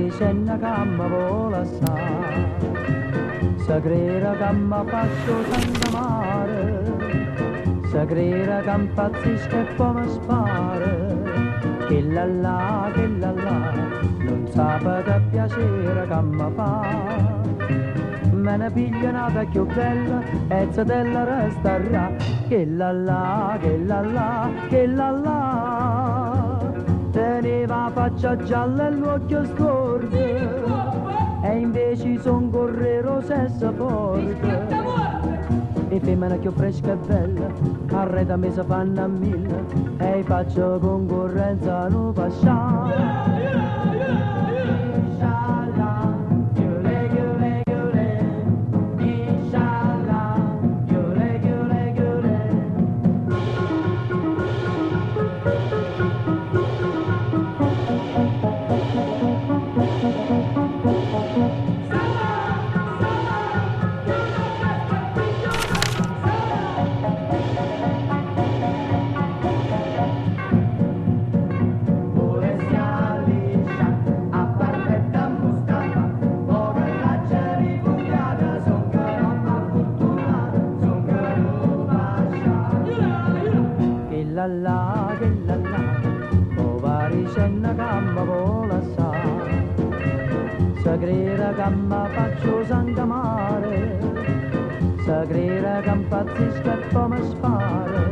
dicenno che mi vuole lassà. Se crede che mi faccio sangue mare, se crede che impazzisco e poi mi spara. Che la là, che la là, non sa che piacere che mi fa. Me ne piglia una più bella e della resterà. Che la là, che la là, che la là. Teneva la faccia gialla e l'occhio scordo e invece son correro senza forte. E femmina più fresca e bella, arreda me si fanno a mille e faccio concorrenza non pascià. Inshallah, chiule, chiule, chiule. Inshallah, chiule, chiule, chiule. Volessi liscia, a barbetta Mustafa, ora la rifugiata, son che non m'ha fortunata, son che non Che la la, che la la, o va ricendo che mi vuole sa. Se crede che mi faccio sangue mare, se crede che impazzisco e poi mi spara.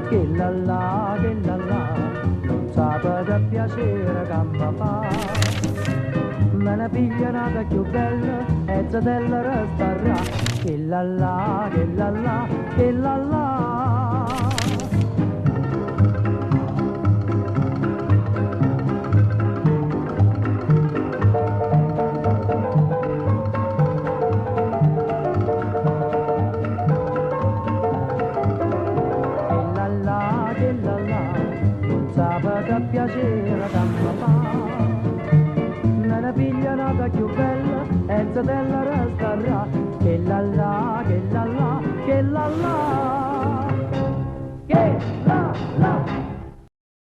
Che la la, che la la, non sa che piacere che mi fa. Me ne piglia una più bella e della resterà. Che la la, che la la, che la la. Che la la, che la la, non sa che piacere che mi fa. Me ne piglia una più bella e della resterà. Che la la, che la la, che la la.